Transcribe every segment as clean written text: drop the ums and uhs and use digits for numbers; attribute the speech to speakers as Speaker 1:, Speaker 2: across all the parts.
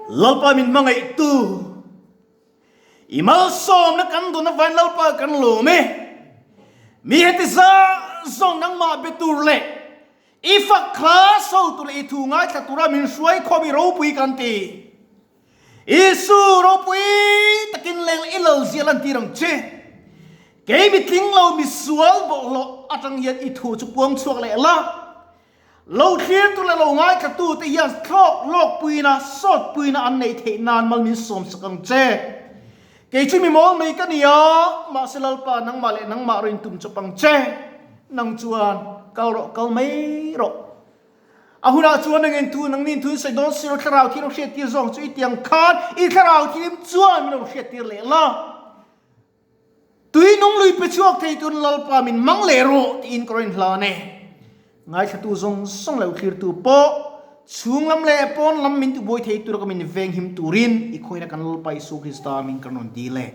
Speaker 1: Lalpa min hmangaihtu, i malsawmna kan dawn avangin Lalpa kan lawm e. Mi heti zah zawng nangmah be tur leh i fak kha sawi tur leh i thu ngaithla tura min hruai khawm i ropui kan ti. Isu ropui takin leng i lo zia lantir ang che. Kei mitling lo misual bawlhhlawh atang hian i thu chu puang chhuak leh la. Lo thlirtu leh lo ngaithlatute hian thlawk lawkpuina, sawtpuina an neih theih nan mal min sawmsak ang che. Kei chu mi mawl mai ka ni a, mahse Lalpa nangmah leh nangmah rin tum chawp ang che. Nang chuan kal rawh, kal mai rawh. A hunah chuan nangin thu, nangnin thu in sawi dawn si lo, thlarau thiam hriattir zawng chu i tiang khan i thlarau thiam chuan min lo hriattir leh la. Tui nung lui pe chhuak thei tun Lalpa min mang leh rawh tiin ka rawn hlan e. Ngaithlatu zawng zawng leh thlirtu pawh chhung lam leh pawn lam min tibuai thei tura ka min venghim turin i khawina kan Lalpa Isu Krista min kan rawn dil e.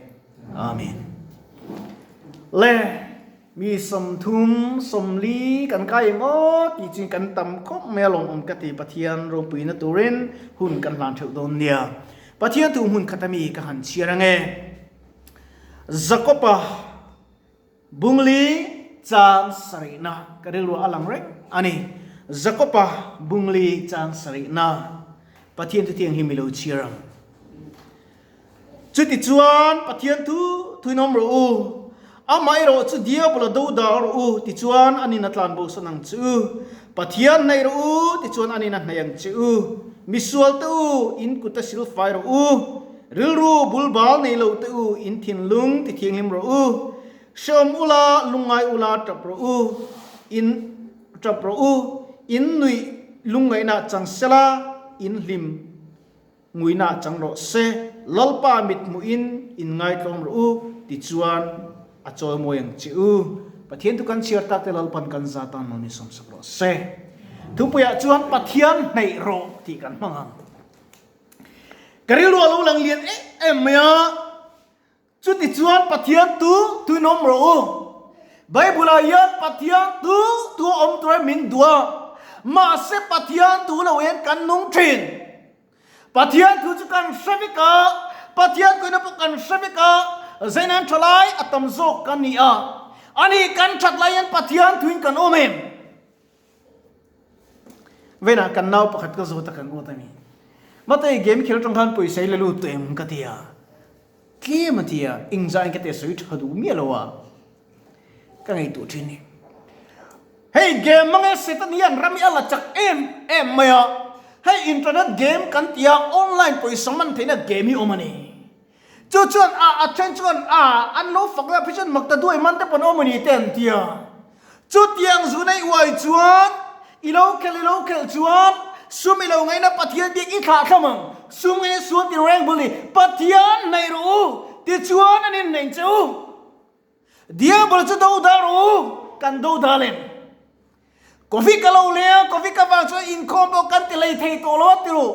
Speaker 1: Amen. Le mi 30 40 kan kai em aw tih chu kan tam khawp mai a lawmawm ka ti Pathian ropuina turin hun kan hlan theuh dawn nia. Pathian thu hmun khat ami ka han chhiar ange. Jakoba bungli chang sarihna ka rilru a lang reng a ni. Jakoba bungli chang sarihna Pathian thu thianghlim i lo chhiar ang. Chutichuan Pathian thu thuin awm rawh u, amaherawh chu diabola do dal rawh u, tichuan an in a tlan bosan ang che u. Pathian hnaih rawh u, tichuan an in a hnaih ang che u. Misual te u, in kut a silfai rawh u. Rilru bul bal nei lo te u, in thinlung ti thianghlim rawh u. Hreawm ula, lungngai ula tap rawh u, in tap rawh u, in nuih lungngaihna chang sela, in hlim nguihna chang rawh se. Lalpa mit hmuhin in ngaitlawm rawh u, tichuan a chawimawi ang che u. Pathian chu kan chhiar tak te Lalpan kan za tan lo ni sawmsak rawh se. Thupuiah chuan Pathian hnaih rawh tih kan hmang ang. Ka rilru a lo lang lian em em mai a, chutichuan Pathian tu tuin awm rawh u. Bible-ah hian Pathian tu tu a awm tur min duh a, mahse Pathian tu lo hian kan nung thin. Pathian thu chu kan hre vek a, Pathian tuina pawh kan hre vek a, zeinan tha lai a tam zawk kan ni a. Ani kan that lai hian Pathian thuin kan awm em? Vena kan nau pakhat ka zawt a kan awt a ni. Mate game khel tang khan pawisa i la lut tawh em ka ti a. Tlem a ti a, engzah in ka ti a sawi tha duh miah lo a. Ka ngaihtuah thin ni. Hei game mange Satan hian ram hi a la chak em em mai a. Hei internet game kan ti a, online pawisa man theihna game hi awm a ni. Chu chuan a a then chuan a an lo fak leh phei chuan mak ta duai man te pawn awm a ni te an ti a. Chutiang zu nei uai chuan i lo khelh i lo khelh chuan sum i lo ngaihna Pathian bik i thlah thlam ang. Sum ngaihna sual ti reng bul ni. Pathian hnaih rawh u tichuan an inhnaih che u. Diabol chu do dal rawh u kan do dal em. Coffee ka lo leh a, coffee ka vang chuan inkhawm pawh kan ti lei thei tawh lo a ti ru.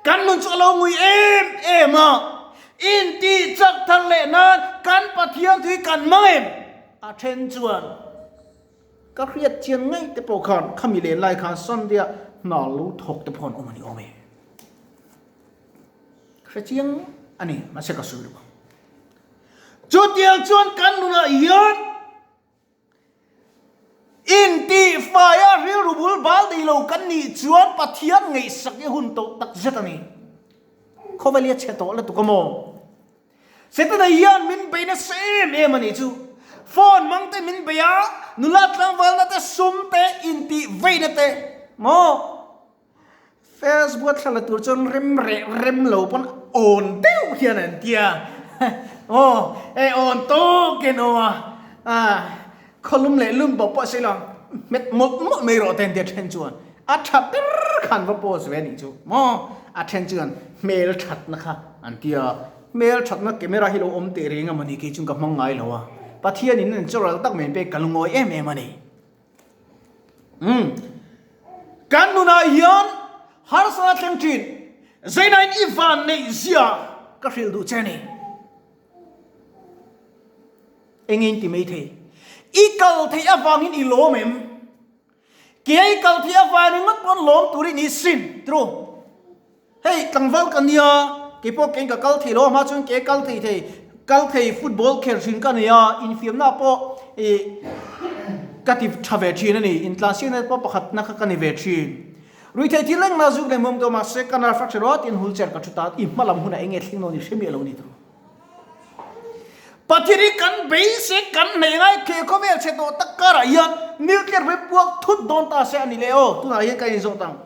Speaker 1: Kan nun chu a lo ngui em em a, intih chak thar leh nan kan Pathian tui kan mang em? A then chuan ka hriat chian ngei te pawh khan khami len lai khan Sunday ah hna lo thawk te pawh an awm a ni awm e. Ka hre chiang a ni, mahse ka sawi lo ang. Chutiang chuan kan nunah hian Intihfaia rilru bul bal nei lo kan nih chuan Pathian ngaihsak hi hun tawh tak zet a ni. Khawvel hi a chhe tawh lutuk a maw? Setana hian min bei nasa em em a nih chu. Phone hmang te min bei a, nula tlangvalna te, sum te, intihveina te maw? Facebook a thla la tur chuan rem reh rem lo pawn awn deuh hian an tia aw e awn tawk in aw a a khawlum leh lum pawh pawh sei lo hmet mawlh mawlh mai rawh te an tia then chuan a tha ber khan va post ve a nih chu maw a then chuan hmel thatna kha an tia hmel thatna camera hi lo awm teh reng a mawni kei chu ka hmang ngai lo a Pathian in an chawral tak mai pek ka lungawi em em a ni. Umm. Kan nunah hian harsatna thleng thin, Zeinain i van neih zia ka hrilh duh che ni. Enge in ti mai thei? I kal theih avangin i lawm em? Ke i kal theih avang ringawt pawn lawm turin i sim, true. Hei tlangval ka nia, keipawh kein ka kal thei lo a hma chuan ke kal thei thei, kal thei football khel hrin ka nei a, infiamna pawh ih ka ti tha ve thin a ni, intlansiakna pawh pakhatna kha ka ni ve thin. Ruithei thil engmah zuk leh hmuam tawh mahse ka nerve a tha lo a tiin wheelchair ka thu ta a, i hma lam hunah eng nge thleng dawn i hre miah lo ni tawh. Pathian hi kan beisei kan hneih ngai thei khawvel chhe tawh tak karah hian nuclear ri puak thut dawn ta se a ni le aw, tunah hian kan inzawt ang.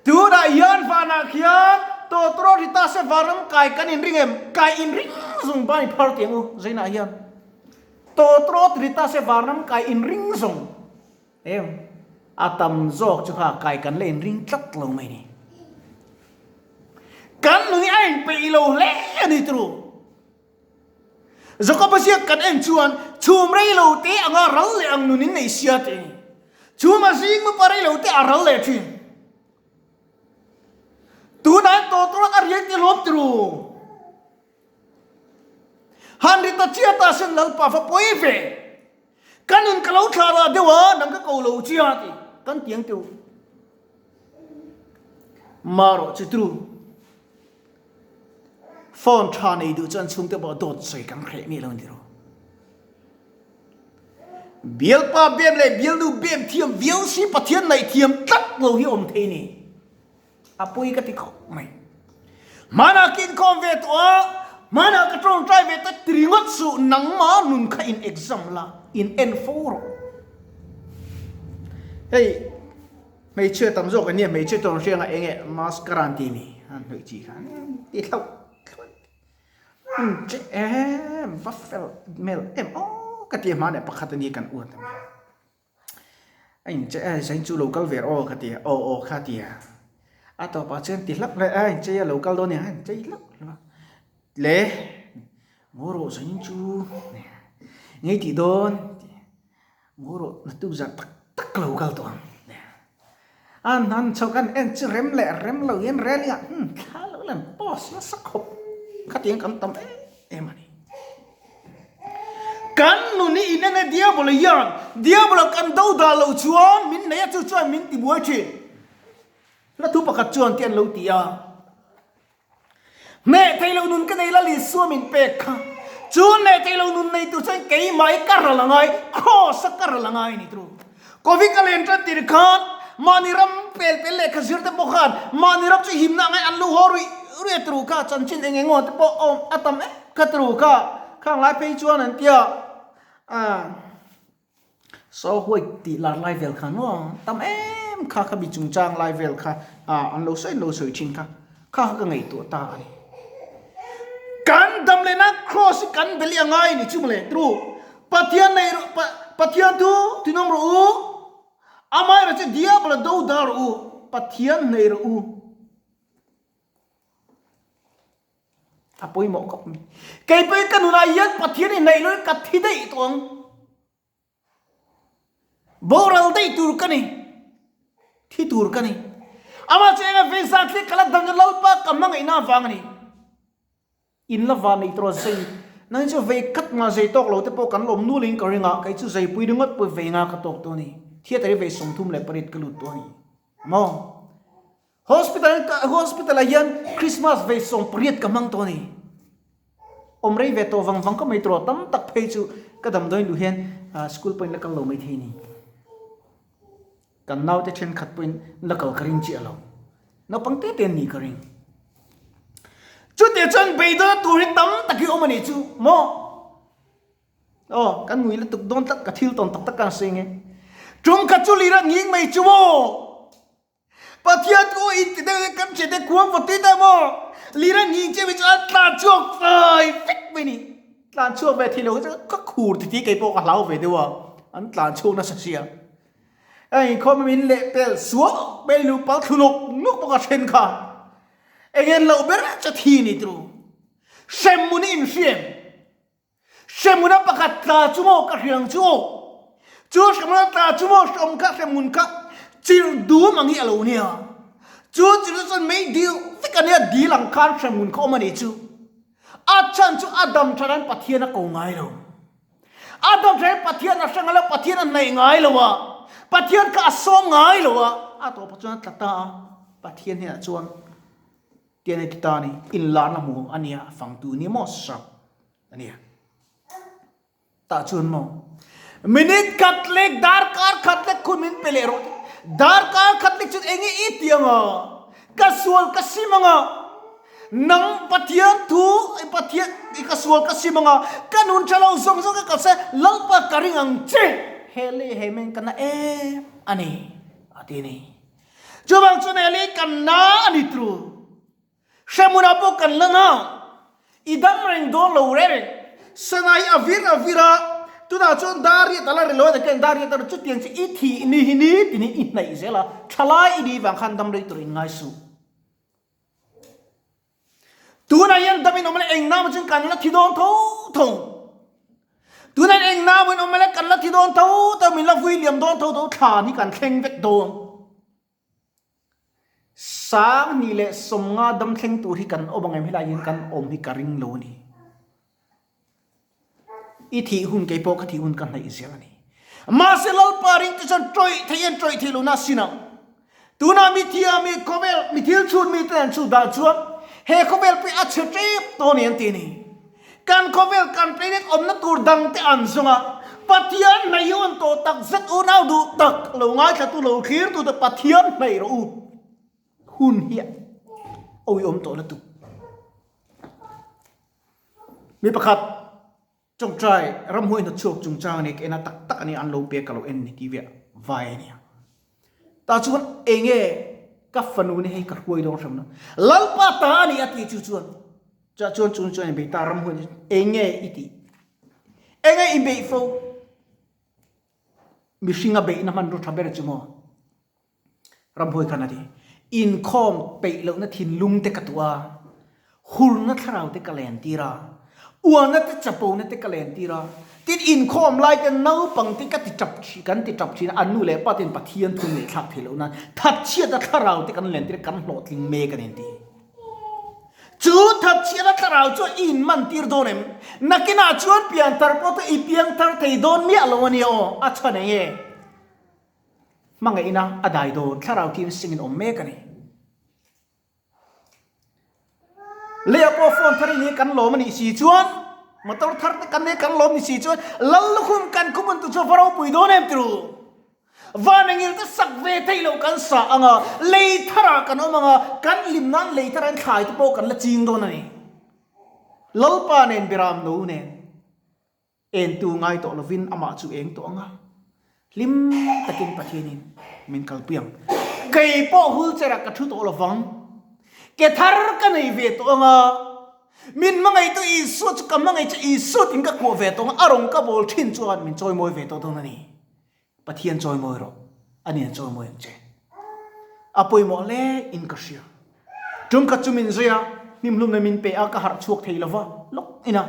Speaker 1: Tunah hian vanah khian tawtawrh ri ta se vanram kai kan inring em? Kai inring zawng ban i phar tih ang u zainah hian. Tawtawrh ri ta se vanram kai inring zawng em? A tam zawk chu kha kai kan la inring tlat lo mai ni. Kan nung hi a inpeih lo hle a ni turu. Jakoba ziak kan en chuan chhum rei lo te anga ral leh ang nun in nei sia tih a ni. Chhum a zing mupa rei lo te a ral leh thin. Tunah hian tawtawrh a riak ti hlawm turu. Han ri ta chiah ta sin Lalpa va pawi ve. Ka nun ka lo thlah rah deuh a, nang ka ko lo chia ti kan tiang teu. Marawh chu tru. Phone tha nei duh chuan chhungte pawh dawt sawi kan hreh miah lo ni rawh. Bialpa bem leh bialnu bem thiam viau si Pathian naih thiam tlat lo hi awm thei ni. A pui ka ti khawp mai. Hmanah ka inkhawm ve tawh a, hmanah ka tawngtai ve ta ti ringawt suh nangmah nun kha in exam la, in en fo rawh. Hei hmeichhia tam zawk ania hmeichhia tawng hrianga eng nge mascara an ti mi an hnawih chi kha ti thlauh thlauh um che em va fel hmel em aw ka ti a hmanah pakhat ania kan uat a a in che a zain chu lo kal ve rawh aw ka ti a aw aw kha ti a a tawpah chuan ti hlauh hlauh a in chei a lo kal dawn nia a in chei hlauh hlauh a le ngaw rawh zain chu ngei tih dawn. Ngaw rawh naktuk zah tak tak lo kal tawh ang. An han chho kan en chu rem leh rem lo hian rel ah hmm thla lo lem post nasa khawp khatiang kan tam em em a ni. Kan nun hi in enge diabol hian diabol ah kan do dah loh chuan min nei a chu chuan min ti buai thin. Hla thu pakhat chuan te an lo ti a. Hneh thei lo nun ka nei la Isua min pek kha. Chu hneh thei lo nun nei tur chuan keimah hi ka ral a ngai, cross a ka ral a ngai ni tru. Covid a len tan tir khan mahni ram pel pel lehkha zir te pawh khan mahni ram chu himna a ngai an lu haw ruih ruih a tru kha chanchin eng eng aw te pawh awm a tam em kha tru kha khang lai phei chuan an tia ah. Saw huai tih lar lai vel kha maw tam em kha kha mi chungchang lai vel kha ah an lo sawi lo sawi thin kha kha kha ka ngaihtuah ta a ni. Kan dam leh nan cross hi kan beli a ngai ni chu mawle tru Pathian nei rawh pa Pathian thu thinawm rawh u amaherawh chu diabol a do dal rawh u Pathian nei rawh u. A pawimawh khawp mai. Kei pawhin ka nunah hian Pathian i hnaih loin ka thi daih tawh ang. Boral daih tur ka ni. Thi tur ka ni. Amah chu enga vei zat hle ka la dang Lalpa ka hmangaihna avang a ni. In la van nei tawh zei. Nang chu vei khat nga zei tawk lo te pawh kan lawm nulin ka ring a, kei chu zeipui ringawt pawh vei nga ka tawk tawh a ni. Theatre hi vei 38 ka lut tawh a ni. Maw? Hospital hospital ah hian Christmas vei 18 ka hmang tawh a ni. Awm rei ve tawh vang vang ka mai tawh tam tak phei chu ka damdawiin duh hian school pawhin la kal lo mai thei a ni. Kan naute thenkhat pawhin la kal ka ring chiah lo. Naupang te te an nih ka ring. Chutiang chuan beidawn tur hi tam tak hi awm a nih chu maw? Aw, kan ngui lutuk dawn tlat ka thil tawn tak tak ka seng e. Tum khat chu lira nging mai chu maw? Pathian thu in ti deuh kan che te khuang vawt tui ta maw? Lira nging che mi chu an tlan chhuak fai vek mai ni. Tlan chhuak ve thei lo ka khur ti ti kei pawh ka hlau ve deuh a, an tlan chhuak nasa sia. Hei khawm min leh pel sual mai lu pal thlu nawk nawk bawk a then kha. Eng en loh ber che thi ni tru. Hremmun i inhriam. Hremhmun a pakhat tla chu maw ka hriang chu aw. Chu hremhmun a tla chu maw hreawm kha hremhmun kha chirh dum ang hi a lo nia. Chu chirh chu chuan mei dil vek a nia dil ang khan hremhmun kha awm a nih chu. A chhan chu a dam tha nan Pathian a ko ngai lo. A dam tha hian Pathian a hre ngai lo, Pathian a hnaih ngai lo a, Pathian kha a sawm ngai lo a, a tawpah chuan a tla ta a, Pathian hnenah chuan. Tian heti ta ni, inlarna hmu a nia, fangtu ni maw sap a nia. Tah chuan maw minute khat lek darkar khat lek khun min pe leh rawh tih, darkar khat lek chuan enge i ti anga, ka sual ka sim anga, nang Pathian thu Pathian ka sual ka sim anga, ka nun tha lo zawng zawng ka kalsa Lalpa ka ring ang che, he leh he men ka na em a ni a ti a ni. Chuvang chuan heli kan na a ni tru. Hremhmunah pawh kan la na. I dam reng dawn lo reng reng. Sana hi a vir a vir a, tunah chuan Dariat a la ri lo a ni keng Dariat a ri chutiang chu i thih ni hi ni tinin i hnaih zel a, thalai i ni vang khan dam rei tur in ngai suh. Tunah hian dam in awm le eng nau chuan kan la thi dawn tho tho. Tunah eng nau in awm le kan la thi dawn tho tho min la vui liam dawn tho tho thlan hi kan thleng vek dawn. Sang ni leh 50 dam thleng tur hi kan awm ang em helai hian kan awm hi ka ring lo a ni. I thih hun kei pawh ka thih hun ka hnaih zel a ni. Mahse Lalpa ring te chuan tawih thei en tawih thei lo na sin ang. Tunah mi thia mi khawvel mi thil chhun mi te an chhut dah chuan he khawvel pawh a chhe tep tawh a ni an ti a ni. Kan khawvel kan planet awmna tur dang te an zawng a, Pathian hnaih hi awn tawh tak zet unau duh tak lo ngaithlatu lo thlirtu te Pathian hnaih rawh u. Hun hi a awihawm tawh lutuk. Mi pakhat tawngtai ramhuai hnawtchhuak chungchang a ni ka en a tak tak a ni an lo pek ka lo en ni tih ve vai a nia. Tah chuan enge ka fanu ni hei ka hruai dawn hrem lo. Lalpa ta a ni a tih chu chuan chah chuan chung chuan bei ta ramhuai ni enge i tih enge i beih fo mihringa beihna hmanraw tha ber chu maw. Ramhuai khan a ti. Inkhawm peih lohna thinlung te ka tuah a, hurna thlarau te ka len tir a, uana te chapona te ka len tir a, tin inkhawm lai te naupang te ka ti tap thin, kan ti tap thin a, an nu leh pa ten Pathian thu ngaihthlak theih loh nan thatchhiatna thlarau te kan len tir a, kan hlawhtling mek a ni an ti. Chu thatchhiatna thlarau chuan i inman tir dawn em? Nakinah chuan pianthar pawh chu i piangthar thei dawn miah lo a nia aw, a chhan eng e? Hmangaihna a dai dawn thlarau thiam singin awm mek a ni. Leiah pawh phone thar in hi kan lawm a nih si chuan motor thar te kan nei kan lawm ni si chuan lal lukhum kan khum tu chu va ropui dawn em tiru. Van engil te sak ve theih loh kan sa ang a, lei tharah kan awm ang a, kan hlim nan lei thar an thlai te pawh kan la ching dawn a ni. Lalpa nen Biram no nen. Entu ngai tawh lovin amah chu eng tawh ang a, hlim takin Pathianin min kalpui ang. Kei pawh wheelchair-ah ka thu tawh lovang, ke thar ka nei ve tawh ang a, min hmangaihtu Isua chu ka hmangaih chu Isua tiin ka kuah ve tawh ang a, a rawn ka bawl thin chuan min chawimawi ve tawh dawn a ni. Pathian chawimawi rawh, ani an chawimawi ang che. A pawimawh hle in ka hria. Tumkhat chu min zui a, hnimhlumna min pe a, ka harh chhuak thei lova, lawk ina.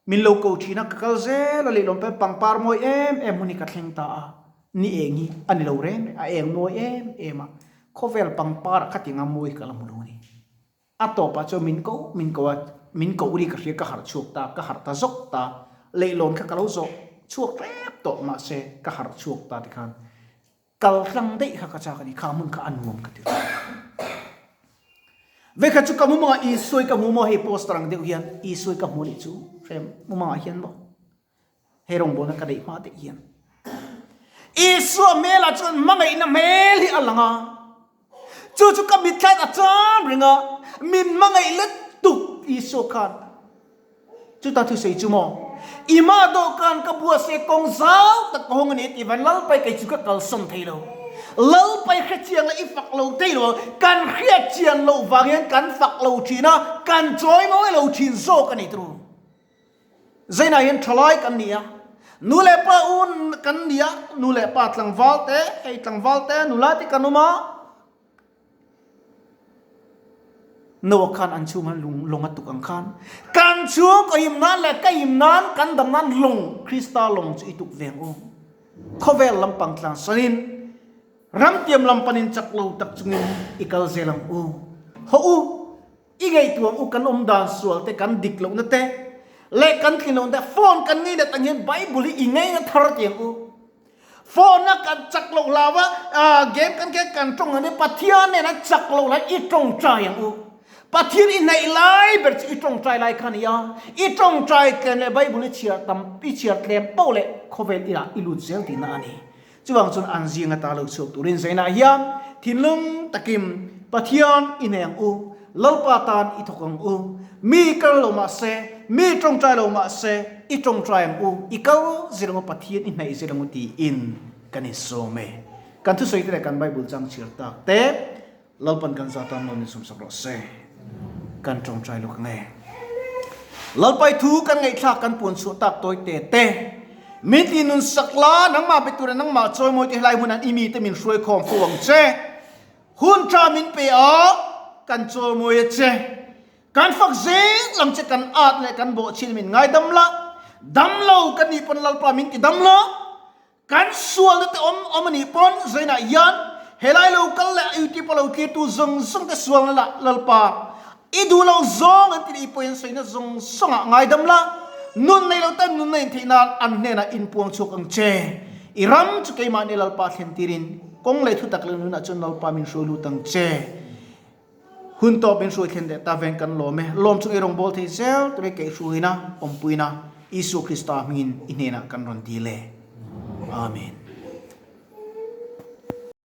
Speaker 1: Min lo ko thin a, ka kal zel a leh lawm pawh pangpar mawi em em hun hi ka thleng ta a, ni eng hi a ni lo reng reng, a eng mawi em em a, khawvel pangpar ah khati anga mawi hi ka la hmu lo a ni. A tawpah chuan min ko min ko a, min koh ri ka hria ka harh chhuak ta, ka harh ta zawk ta, leihlawn kha ka lo zawh chhuak hrep tawh mahse ka harh chhuak ta tikhan Kal tlang daih kha ka chak a ni, kha hmun kha a nuam ka ti lo. Vekhat chu ka mumangah Isua ka hmu maw hei poster ang deuh hian Isua ka hmu nih chu hrem mumangah hian maw hei rawngbawlna ka neih hma daih hian Isua hmelah chuan hmangaihna hmel hi a lang a, chu chu ka mitthlain a cham reng a, min hmangaih lutuk Isua khan. Chuta thusawi chu maw? I mah dawhkan ka bua se kawng zau tak ka hawng a ni tih van Lalpai kei chu ka kalsan thei lo. Lalpai hrechiang la i fak lo thei lo. Kan hriatchian loh vang hian kan fak lo thin a, kan chawi mawi lo thin zawk a ni turu. Zainah hian thalai kan ni a, nu leh pa un kan ni a, nu leh pa tlangval te, hei tlangval te, nula te kan awm a, Noah khan an chhung an lung lawng a tuk ang khan kan chhung ka him nan leh ka him nan kan dam nan lawng Krista lawng chu i tuk ve ang u. Khawvel lampang tlang sanin ramtiam lam panin chak lo tak chungin i kal zel ang u. Haw u, i ngaihtuah ang u kan awm dan sual te kan dik lohna te leh kan tlin lohna te phone kan ngei nat ang hian Bible hi i ngei na thar ti ang u. Phone a kan chak loh hlau a, game kan keng kan tawng ang Pathian nen a chak loh lai i tawngtai ang u. Pathian i hnaih lai ber chu i tawngtai lai kha a ni a, i tawngtai tlem leh Bible i chhiar tam, i chhiar tlem poh leh khawvel inah i lut zel tihna a ni. Chuvang chuan an zing ata lo chhuak turin zainah hian thinlung takin Pathian i hnaih ang u, Lalpa tan i thawk ang u, mi kal lo mah se, mi tawngtai lo mah se, i tawngtai ang u, i kal zel ang u, Pathian i hnaih zel ang u tiin kan insawm e. Kan thusawi te leh kan Bible chang chhiar tak te Lalpan kan za tan lo min sawmsak rawh se. Kan tawngtai lawk ang e. Lalpai thu kan ngaihthlak kan puan chhuah tak tawi te te. Min ti nun sak la, nangmah be tura nangmah chawimawi te helai hmun an i mi te min hruai khawm fo ang che. Hun tha min pe a, kan chawimawi a che. Kan fak zel ang che kan at leh kan bawhchhin min ngaidam la, dam lo kan nih pawn Lalpa min ti dam la. Kan sualna te awm awm a nih pawn zainah hian helai lo kal leh YouTube a lo tlirtu zawng zawng te sualna lah Lalpa i duh lo zawng an ti leh i pawi an sawina zawng zawngah ngaidam la, nun nei lo ten nunna in theih nan an hnenah inpuang chhuak ang che. I ram chu keimahni Lalpa thlen tirin kawng leh thutak leh nunah chuan Lalpa min hruai lut ang che. Hun tawp min hruai thlen leh ta veng kan lawm e. Lawm chung i rawngbâwl thei zel tura i kaihhruaina, awmpuina Isua Krista hmingin i hnenah kan rawn dil e. Amen.